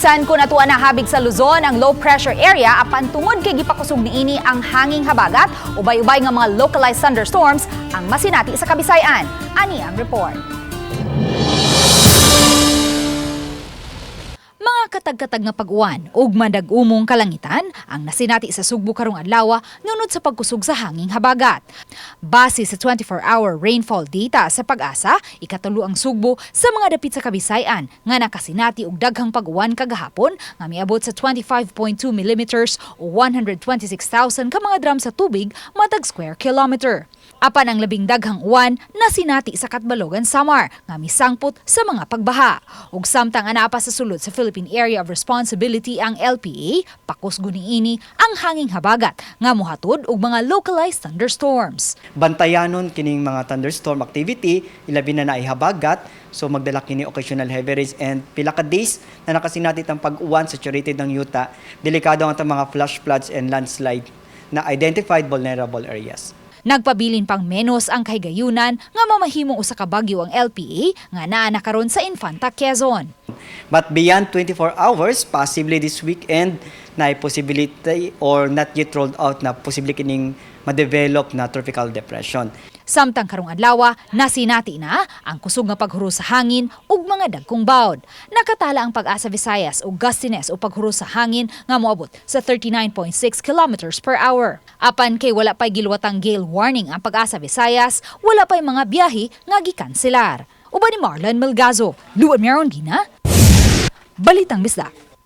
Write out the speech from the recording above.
Bisan kung atua na habig sa Luzon ang low pressure area, apan tungod kay gipakusog niini ang hanging habagat, ubay-ubay nga mga localized thunderstorms ang masinati sa Kabisayan. Ani ang report. Mga katag-katag nga pag-uwan ug madag-umong kalangitan ang nasinati sa Sugbo karong adlaw ngunod sa pagkusog sa hanging habagat. Base sa 24-hour rainfall data sa PAGASA, ikatulo ang Sugbo sa mga dapit sa Kabisayan nga nakasinati og daghang pag-uwan kagahapon nga miabot sa 25.2 millimeters o 126,000 ka mga drum sa tubig matag square kilometer. Apan ang labing daghang uwan nasinati sa Catbalogan, Samar nga misangpot sa mga pagbaha. Ug samtang anaa pa sa sulod sa Philippine Area of Responsibility ang LPA, pakusgon niini ang hanging habagat nga mohatod og mga localized thunderstorms. Bantayanon kining mga thunderstorm activity, ilabi na naay habagat, so magdala kini occasional heavy rains and pila ka days na nakasinati ang pag-uwan, saturated ng yuta, delikado ang atong mga flash floods and landslide na identified vulnerable areas. Nagpabilin pang menos ang kahigayunan nga mamahimong usa ka bagyo ang LPA nga naa na karon sa Infanta, Quezon. But beyond 24 hours, possibly this weekend, na possibility or not yet rolled out na posible kining ma-develop na tropical depression. Samtang karong adlaw, nasinati na ang kusog nga paghuros sa hangin ug mga dagkong bawd. Nakatala ang PAGASA Visayas og gustiness o paghuros sa hangin nga moabot sa 39.6 kilometers per hour. Apan kay wala pa'y giluwatang gale warning ang PAGASA Visayas, wala pa'y mga biyahe nga gikanselar. Uban ni Marlon Melgazo, Luan Meron Gina, Balitang Bisdak.